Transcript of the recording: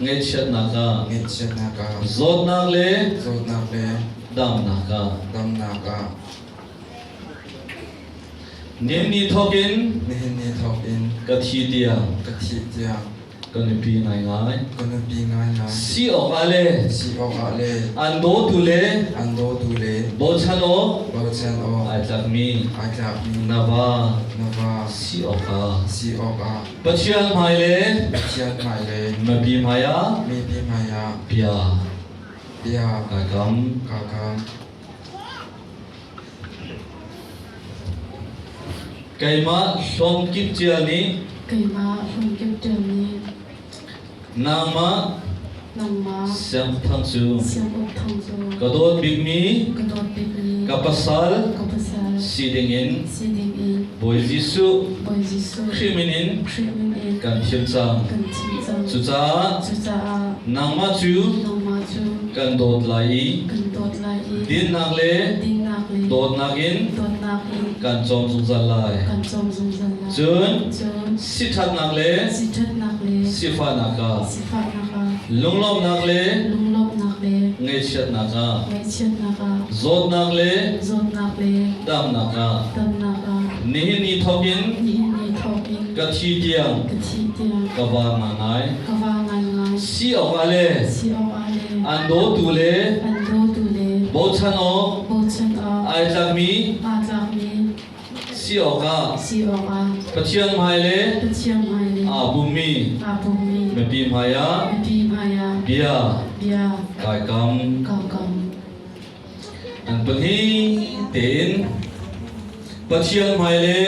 Ngaihchiatnak ah. Ngaihchiatnak ah. Zawtnak le. Zawtnak le. Damnak ah. Damnak ah. Nihin ni thawk in. Nihin ni thawk in. Ka thi tiang. Ka thi tiang. Ka nupi ngaingai. Ka nupi ngaingai. Si awk ah le. Si awk ah le. An dawtu le. An dawtu le. Bochan awk. Bochan awk. Ai tlakmi. Ai tlakmi. Na va. Na va. Si awk ah. Si awk ah. Pathian hmai le. Pathian hmai le. Mipi hmai ah. Mipi hmai ah. Bia. Bia. Kai kam. Ka kam. Keimah hlawmkip cia nih Keimah hlawmkip ṭial nih nangmah nangmah Siangpahrang cu Sianguk Thang cu ka dawt bikmi ka dawt bikmi ka pasal ka pasal si dingin si dingin Bawi Jesuh Bawi Jesuh Khrih min in Khrih min in kan thim cang. kan thim cang. Cucaah Cucaah nangmah cu nangmah cu kan dawt lai i kan dawt lai i dinnak le dinnak le dawtnak in dawtnak in kan cawm zungzal lai. kan cawm zungzal lai. Cun Cun siṭhatnak le siṭhatnak le sifahnak ah sifahnak ah lunglawmhnak le lunglawmhnak le ngaihchiatnak ah ngaihchiatnak ah zawtnak le zawtnak le damnak ah damnak ah nihin ni thawkin nihin ni thawk in ka thi tiang ka thi tiang ka va ngai ka va ngaingai si awk ah le si awk ah le an dawtu le an dawtu le bochan awk bochan awk ai tlakmi aa tlakmi si awkah si awkah Pathian hmai le Pathian hmai le aa pummi aa pummi mipi hmaiah mipi hmaiah bia bia kai kam. Kai kam. An pahnih tein Pathian hmai le.